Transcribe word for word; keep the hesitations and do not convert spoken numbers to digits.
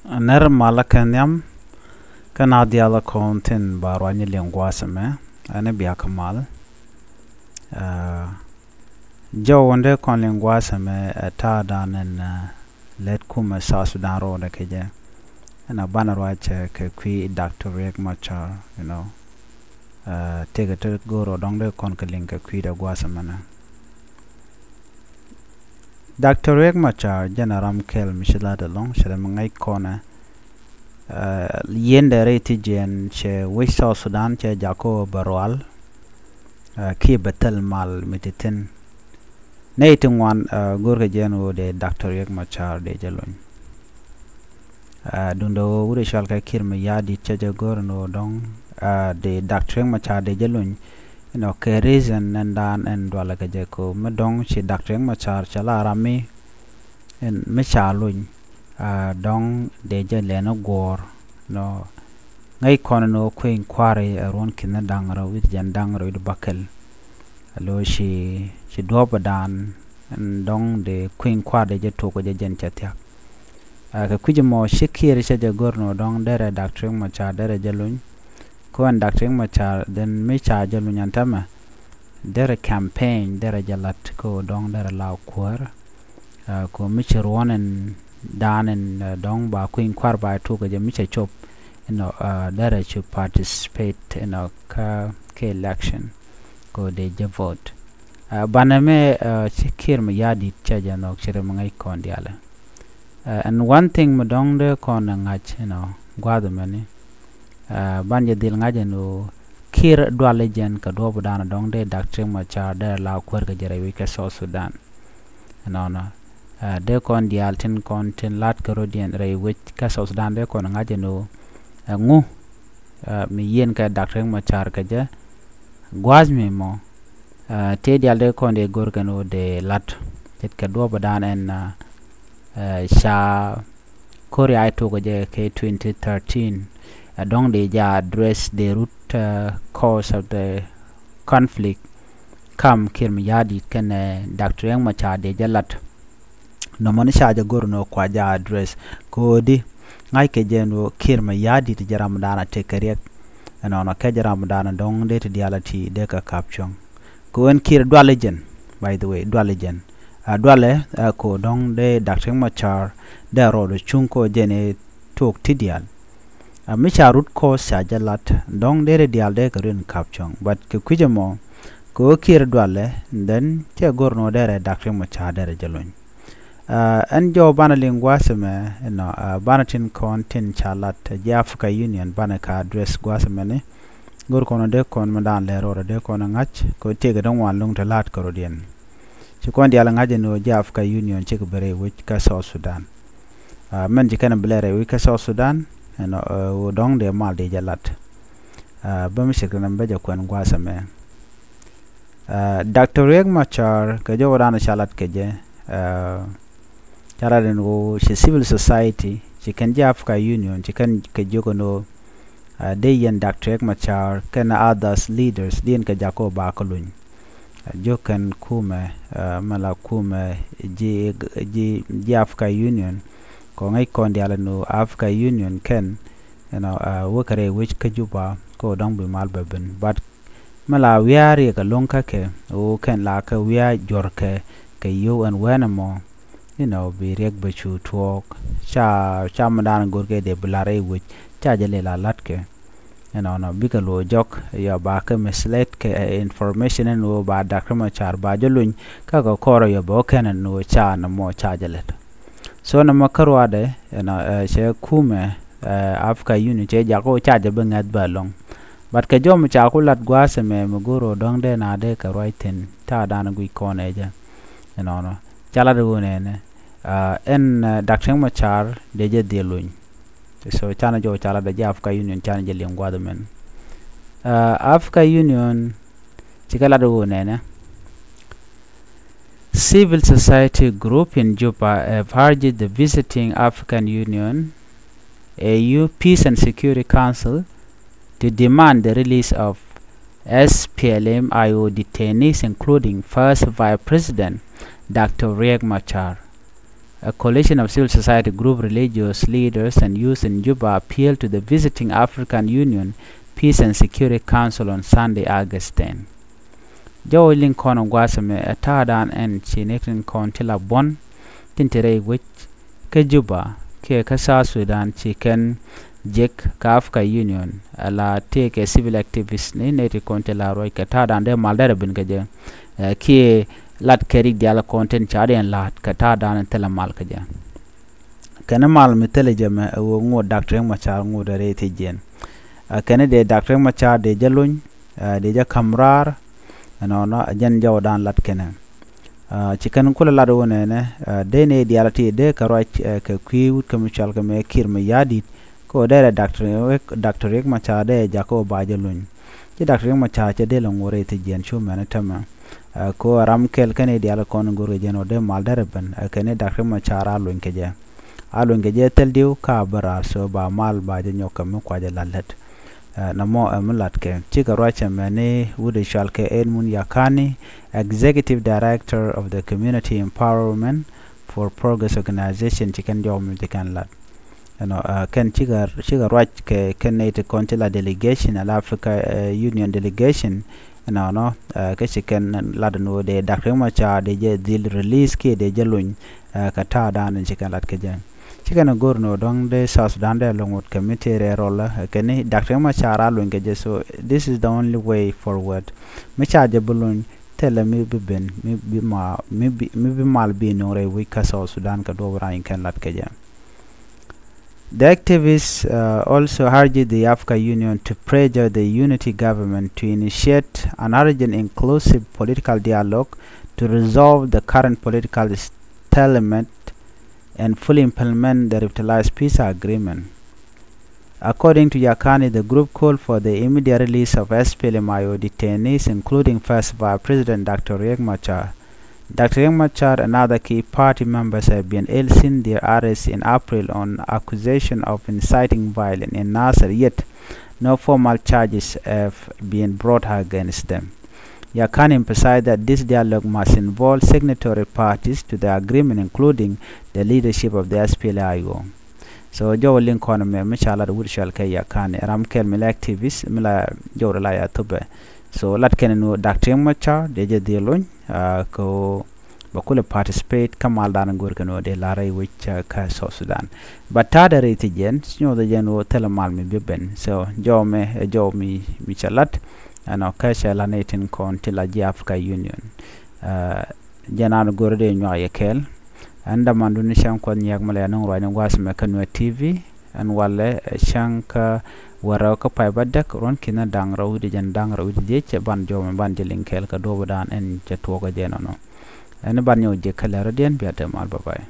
Nɛr malä kɛ nhiam kä na dhialä kɔn thin ba ruany liŋ gua̱a̱th ɛmɛ. Ɛn bia kä mal. Aa, jɔw wundɛ kɔn liŋ gua̱a̱th ɛmɛ ɛ ta̱a̱ dan ɛn, aa, lɛt kumɛ South Sudan rɔɔdɛ kɛ jɛ. Ɛn a banɛ ruacɛ kɛ kui̱ Doctor Riek Machar, you know. Aa, tëëkɛ ti go̱o̱r ɔ dɔ̱ŋ dee kɔn kɛ liŋ kɛ kui̱dɛ gua̱a̱th ɛmɛnɛ. Doctor Riek Machar jɛn a ram kɛl mi ci lat ɛlɔ̱ŋ cɛ dee mi ŋäc kɔnɛ. Aa, yiendɛ rɛy ti jiɛn cɛ wec South Sudan cɛ jakɔ bɛ rual. Aa, kiɛ bɛ thil mal mi ti thin. Nɛy ti ŋuan, aa, go̱rkɛ jɛn ɣöö dee Doctor Riek Machar dee jɛ luny. Aa, duundɛ ɣöö wut ɛ cɔal kɛ Kiir Mayardit cɛ jɛ go̱r ni ɣöö dɔ̱ŋ, aa, dee Doctor Riek Machar dee jɛ luny. Inɔ kɛ reason ɛn daan ɛn dualɛ kɛ jɛ ko mi dɔ̱ŋ ci Doctor Riek Machar cɛ la ram mi ɛn mi ca luny. Aa, dɔ̱ŋ dee jɛ lɛn i̱ guɔ̱ɔ̱r nɔ ŋäc kɔn ni ɣöö kueny kua̱ri ɛ ruɔ̱n ki̱n da̱ŋ rɛw wi̱c jɛn da̱ŋ rɛw wi̱c bäkɛl. Alo ci, ci duɔ̱ɔ̱p ɛ daan ɛn dɔ̱ŋ dee kueny kua̱r dee jɛ tok kɛ jɛ jɛn cɛ thia̱k. Aa, kɛ kui̱c ɛmɔ ci Kiir cɛ jɛ go̱r ni ɣöö dɔ̱ŋ derɛ Doctor Riek Machar derɛ jɛ luny. Kɛ ɣöö ɛn Doctor Riek Machar then mi ca jɛ luny ɛn täämɛ derɛ campaign derɛ jɛ la̱t kɛ ɣöö dɔ̱ŋ derɛ la kuäär. Aa, kɛ ɣöö mi ci ruɔ̱n ɛn daan ɛn, aa, dɔ̱ŋ ba kueny kua̱r ba tok kɛ jɛ mi cɛ cop. Inɔ, aa, derɛ ci participate inɔ kä kɛ election. Kɛ ɣöö dee jɛ vote. Aa, banɛ mɛ, aa, ci Kiir Mayardit cɛ jɛ nhɔk ci rɛ mi ŋäc kɔn diaalɛ. Aa, and one thing mi dɔ̱ŋ dee kɔn ɛ ŋa̱c inɔ gua̱a̱th ɛmɛni. Aa, ban jɛ dhil ŋa̱c ɛn ɣöö Kiir dualɛ jɛn kɛ duɔ̱ɔ̱p dan dɔ̱ŋ dee Doctor Riek Machar dee la kuäär kɛ jɛ rɛy wec kä South Sudan. Ɛnɔnɔ, aa, dee kɔn diaal tin kɔn tin la̱t kɛ rɔ̱diɛn rɛy wec kä South Sudan dee kɔn ŋa̱c ɛn ɣöö ɛŋu, aa, mi yieen kɛ Doctor Riek Machar kɛ jɛ gua̱a̱th mi mɔ. Aa, tëë diaal dee kɔn dee go̱r kɛn ɣöö dee la̱t ce̱tkɛ duɔ̱ɔ̱p dan ɛn, aa, aa, ca Korea i̱ tok kɛ jɛ kɛ twenty thirteen. Aa, dɔ̱ŋ dee jɛ address the root, aa, cause of the conflict. Kam Kiir Mayardit kɛnɛ Doctor Riek Machar dee jɛ la̱t. Nɔmɔ ni ca jɛ go̱r ni ɣöö kua jɛ address. Kɛ ɣöö di ŋa̱ckɛ jɛ ni ɣöö Kiir Mayardit jɛ ram dan a tëk kɛ riɛk. Ɛnɔnɔ kɛ jɛ ram dan a dɔ̱ŋ dee ti diaal a ti dee kɛ ka̱p cuɔ̱ŋ. Kɛ ɣöö ɛn Kiir dualɛ jɛn, by the way, dualɛ jɛn. Aa, dualɛ, aa, kɛ ɣöö dɔ̱ŋ dee Doctor Riek Machar dee rɔɔdɛ cuŋ kɛ ɣöö jɛn ɛ tok ti diaal. Aa, mi ca root cause ca jɛ la̱t dɔ̱ŋ dee ti diaal dee kɛ riɛn ka̱p cuɔ̱ŋ. But kɛ kui̱c ɛmɔ kɛ ɣöö Kiir dualɛ, then cɛ go̱r ni ɣöö derɛ Doctor Riek Machar derɛ jɛ luny. Aa, ɛn jɔw banɛ liŋ gua̱a̱th ɛmɛ inɔ, aa, banɛ tin kɔn tin ca lat ji̱ Africa Union banɛ kɛ address gua̱a̱th ɛmɛni. Go̱r kɔn dee kɔn mi daan lɛr rɔɔdɛ dee kɔn ŋa̱c kɛ ɣöö tëëkɛ ti ŋuan lo̱ŋ ti la̱t kɛ rɔ̱diɛn. Ci kɔn diaal ŋa̱c ɛn ɣöö ji̱ Africa Union cikɛ ben rɛy wec kä South Sudan. Aa, mɛn ci kɛn bi lɛr rɛy wec kä South Sudan ɛnɔ, aa, ɣöö dɔ̱ŋ dee mal dee jɛ lat. Aa, bä mi ce̱tkɛ nɛmɛ bä jɛ kuɛn gua̱a̱th ɛmɛ. Aa, Doctor Riek Machar kɛ jɔwdan ca lat kɛ jɛ, aa, ca lat ɛn ɣöö ci civil society ci kɛn ji̱ Africa Union ci kɛn kɛ jiök ɛn ɣöö, aa, dee yɛn Doctor Riek Machar kɛnɛ others leaders diɛn kɛ jakä ɣöö ba kɛ luny. Aa, jiök kɛn kumɛ, aa, mɛ la kumɛ ji̱, ji̱, ji̱ Africa Union. Kɛ ŋäc kɔn diaal ɛn ɣöö Africa Union kɛn, you know, aa, wä kɛ rɛy wec kä Juba kɛ ɣöö dɔ̱ŋ bi mal bɛ ben. But mi la wiaa riɛk ɛlɔ̱ŋ kä kɛ ɣöö kɛn la kɛ wiaa juɔ̱r kɛ kɛ yio̱w ɛn wɛn ɛmɔ. You know, bi riɛk bɛ cu tuɔɔk. Ca, ca mi daan go̱r kɛ dee bi la̱r i̱ wec ca jɛ lɛ la la̱t kɛ. Ɛnɔnɔ bikɛ luɔ jɔk yɔ ba kɛ mislead kɛ, ɛ, information ɛn ɣöö ba Doctor Machar ba jɛ luny kä kɛ kɔrɛ yɔ bɛ wä kɛn ɛn ɣöö ca nɔmɔ ca jɛ lɛt. So nɔmɔ kä ruaadɛ ɛnɔ, ɛ, cɛ kumɛ, ɛ, Africa Union cɛ jak ɣöö ca jɛ bi ŋäth bä ɛlɔ̱ŋ. But kɛ jɔm ca ku lat gua̱a̱th ɛmɛ mi go̱o̱r ɣöö dɔ̱ŋ dee na dee kɛ ruac thi̱n ta̱a̱ da̱a̱n guic kɔn ɛ jɛ. Ɛnɔnɔ ca lat ɣöö nɛnɛ, aa, ɛn, ɛ, Doctor Machar dee jɛ dhiel luny. So canɛ jɔw ca lat dee jɛ Africa Union canɛ jɛ liŋ gua̱a̱th ɛmɛn. Aa, Africa Union cikɛ lat ɣöö nɛnɛ. Civil society group in Juba have urged the visiting African Union, A U, Peace and Security Council to demand the release of S P L M I O detainees, including First Vice President Doctor Riek Machar. A coalition of civil society group, religious leaders and youth in Juba appeal to the visiting African Union Peace and Security Council on Sunday, August ten. Jɔw liŋ kɔn gua̱a̱th ɛmɛ ɛ ta̱a̱dan ɛn ci nɛy tin kɔn ti la buɔ̱n tin te rɛy wec kä Juba kiɛ kä South Sudan ci kɛn jek kä Africa Union, ala tëëkɛ civil activist ni nɛy ti kɔn ti la ruac kɛ ta̱a̱dan dee mal derɛ ben kɛ jɛ, ɛ, kiɛ lat kɛ rik diaal kɔn tin ca diɛn la̱a̱t kɛ ta̱a̱dan thilɛ mal kɛ jɛ. Kɛn mal mi thilɛ jɛ mɛ ɛ ɣöö ŋot Doctor Riek Machar ŋot ɛ rɛy thiec jiɛn. Ɛ, kɛn dee Doctor Riek Machar dee jɛ lony, ɛ, dee jɛ ka̱m raar, ɛnɔnɔ ɛ jɛn jɔwdan lat kɛnɛ. Ɛ, ci kɛn kulɛ lat wä nɛnɛ, ɛ, dee nɛy diaal ti dee kɛ ruac, ɛ, kɛ kui̱ wut kɛ mi cɔal kɛ mɛ Kiir Mayardit, kɛ ɣöö derɛ Doctor Riek, Doctor Riek Machar dee jak kɛ ɣöö ba jɛ lony. Ci Doctor Riek Machar cɛ dee lɛ ŋot rɛy thiec jiɛn cu mɛn tämɛ. Ɛ, kɛ ɣöö ram kɛl kɛn i̱ diaal kɔn in go̱rkɛ jɛn ɣöö dee mal derɛ ben, ɛ, kɛn i̱ Doctor Riek Machar a lony kɛ jɛ. A lony kɛ jɛ thil diw ka bä raar, so ba mal ba jɛ nyɔk kɛ mi kua jɛ lat lät. Ɛ, nɔmɔ ɛ mi lat kɛ. Cikɛ ruac ɛmɛ ni wut i̱ cɔal kɛ Edmund Yakani, Executive Director of the Community Empowerment for Progress Organization, ci kɛn jɔw mi ci kɛn lat. Ɛnɔ, ɛ, kɛn cikɛ, cikɛ ruac kɛ, kɛn nɛy ti kɔn ti la delegation, ala Africa, ɛ, Union delegation, ɛnɔnɔ, ɛ, kä ci kɛn lat ni ɣöö dee Doctor Riek Machar dee jɛ dhil release kiɛ dee jɛ lony, ɛ, kɛ ta̱a̱dan in ci kɛn lat kɛ jɛ. Ci kɛn go̱r ni ɣöö dɔ̱ŋ dee South Sudan dee lɔ ŋot kɛ mi tëë rɛɛ rɔl, ɛ, kɛn ni Doctor Riek Machar a lony kɛ jɛ, so this is the only way forward. Mi ca jɛ bi lony, thilɛ mi bi ben, mi bi ma, mi bi, mi bi mal bi nöŋ rɛy wec kä South Sudan kɛ duɔ̱ɔ̱p raan in kɛn lat kɛ jɛ. The activists, uh, also urged the Africa Union to pressure the unity government to initiate an urgent inclusive political dialogue to resolve the current political stalemate and fully implement the revitalized peace agreement. According to Yakani, the group called for the immediate release of S P L M I O detainees, including First Vice President Doctor Riek Machar. Doctor Riek Machar and other key party members have been held since their arrest in April on accusation of inciting violence in Nasir, yet no formal charges have been brought against them. Yakani emphasized that this dialogue must involve signatory parties to the agreement, including the leadership of the S P L I O. So jɔw liŋ kɔn mɛ mi ca lat wut cɔal kɛ Yakani, ram kɛl mi la activist mi la jɔw la ya thupɛ. So lat kɛn ni Doctor Riek Machar dee jɛ dhil lony, ɛ, kɛ ɣöö bɛ kulɛ participate kä maldan go̱r kɛn ɣöö dee lar rɛy wec, ɛ, kä South Sudan. But ta̱a̱dɛ rɛy thiec jiɛn, nyuɔth jɛn ɣöö thilɛ mal mi bi ben. So jɔw mɛ ɛ jɔw mi, mi cɛ lat, ɛnɔ, kä cɛ lat ni tin kɔn ti la ji̱ Africa Union. Ɛ, jɛn an go̱r dee nyuak yɛ kɛɛl. Ɛn dämandun cäŋ Kuɔth Nyiak mi la ya nöŋ ruacni gua̱a̱th mɛ kä Nuer T V. Ɛn walɛ, ɛ, cäŋ kä wäl rɛw kä pay bädäk, ruɔ̱n ki̱n da̱ŋ rɛw wi̱cdɛ jiɛn da̱ŋ rɛw wi̱cdɛ dhieec, ɛ ban jɔw mɛ ban jɛ liŋ kɛɛl kɛ duɔ̱ɔ̱pdan ɛn cɛ tuɔɔk ɛ jɛ nɔnɔ. Ɛn ban nyɔk jek kä lɛr rɔ̱diɛn, bia te mal, bye bye.